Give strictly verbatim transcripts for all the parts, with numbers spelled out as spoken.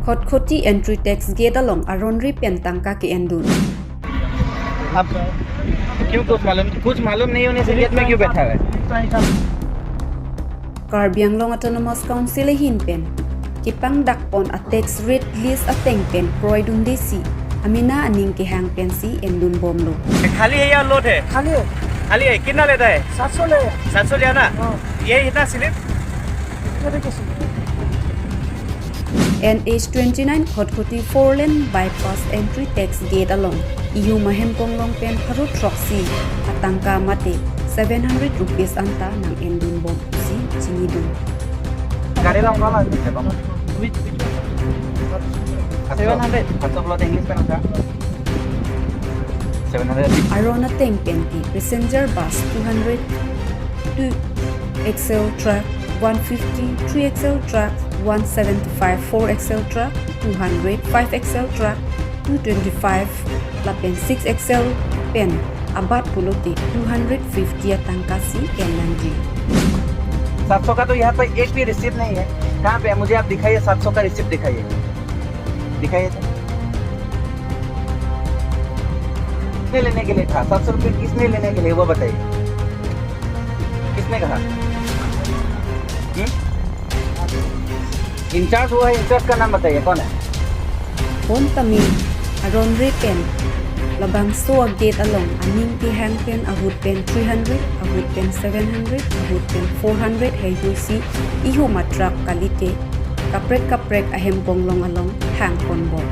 Khatkhati entry tax gate along aronri pen tangka ke-endun. आप क्यों कुछ मालूम, कुछ मालूम नहीं होने से गेट में क्यों बैठा है? Karbi Anglong Autonomous Council ahin pen kepangdakpon a tax rate list ateng pen kroidunde si amena aning kehang pensi endunbomlo. खाली है या लोड है? खाली है। खाली है, कितना लेता है? सात सौ ले। सात सौ लिया ना? हाँ। ये इतना स्लिप? ये देखिए slip. N H twenty nine Khatkhati four lane bypass entry tax gate along ihum ahem konglong pen pharo throksi atangka mate seven hundred rupees anta nang-endunbom si chinidun. गाड़ी लंबा लग रहा है, बाबा। Seven hundred। सात सौ बोला था, इंग्लिश में ना था। Seven hundred। Aron ateng pen ke passenger bus two hundred, two X L truck one fifty, three X L truck one seventy-five, four X L truck two hundred, five X L truck two twenty-five, lapen six X L pen abat pulote two hundred fifty atangka si pen nangji. सात सौ का तो यहाँ पे एक भी रिसीट नहीं है। कहाँ पे है? मुझे आप दिखाइए, सात सौ का रिसीट दिखाइए, दिखाइए तो। किसने लेने के लिए कहा? सात सौ रुपये किसने लेने के लिए, वो बताइए, किसने कहा? हम्म? इंचार्ज वो है, इंचार्ज का नाम बताइए, कौन है? Bonta me aronri pen labangso a gate along aning kehang pen ahut pen three hundred, ahut pen seven hundred, ahut pen four hundred heihui si ihum a truck kalite kaprek kaprek ahem konglong along hangponbom.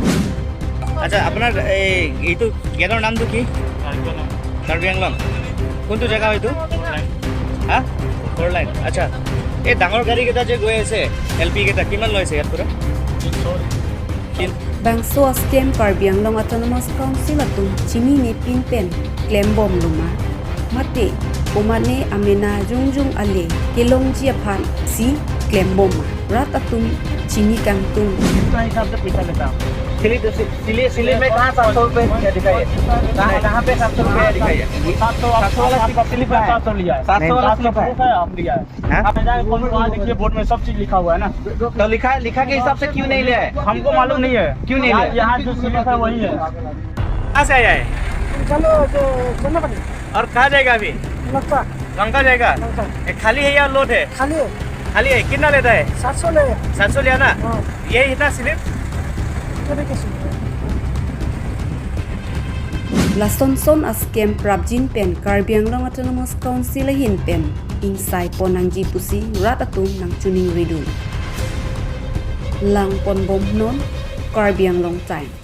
আচ্ছা, আপোনাৰ এই, এইটো গেটৰ নামটো কি? কাৰ্বি আংলং। কোনটো জেগা হয় এইটো? Four line. হা? Four line. আচ্ছা, এই ডাঙৰ গাড়ীকেইটা যে গৈ আছে, এল পি কেইটা, কিমান লৈছে ইয়াত পৰা? তিনিশ। তিন- Bangso a scam Karbi Anglong Autonomous Council atum chininepin pen klembomlo ma? Mate, komatne amena jongjong ale kelongji aphan si klembom ma? Rat atum chini kangtung. कितना हिसाब से पैसा लेता है? स्लिप, स्लिप, स्लिप में कहाँ सात सौ रुपये दिखाइए? कहाँ, कहाँ पे सात सौ रुपये दिखाइए? सात सौ, सात सौ वाला आपका स्लिप है। सात सौ लिया है। सात सौ वाला सात सौ स्लिप है। प्रूफ है, आप लिया है। हाँ? आप जाके कौन वहाँ देखिए, बोर्ड में सब चीज लिखा हुआ है ना। तो लिखा, लिखा के हिसाब से क्यों नहीं लिया है? हमको मालूम नहीं है। क्यों नहीं यहाँ, लिया? यहाँ जो स्लिप है वही है। कहाँ से आया है? चलो, जो सोनापट्टी। और कहाँ जाएगा अभी? लंका। लंका जाएगा? लंका। ये खाली है या लोड है? खाली है। खाली है, कितना लेता है? सात सौ ले। सात सौ लिया ना? हाँ। ये इतना स्लिप? ये देखिए slip. Lasonson a scam prapjin pen Karbi Anglong Autonomous Council ahin pen ingsaipon nangji pusi rat atum nangchiningridun. Langponbomnon, Karbi Anglong Times.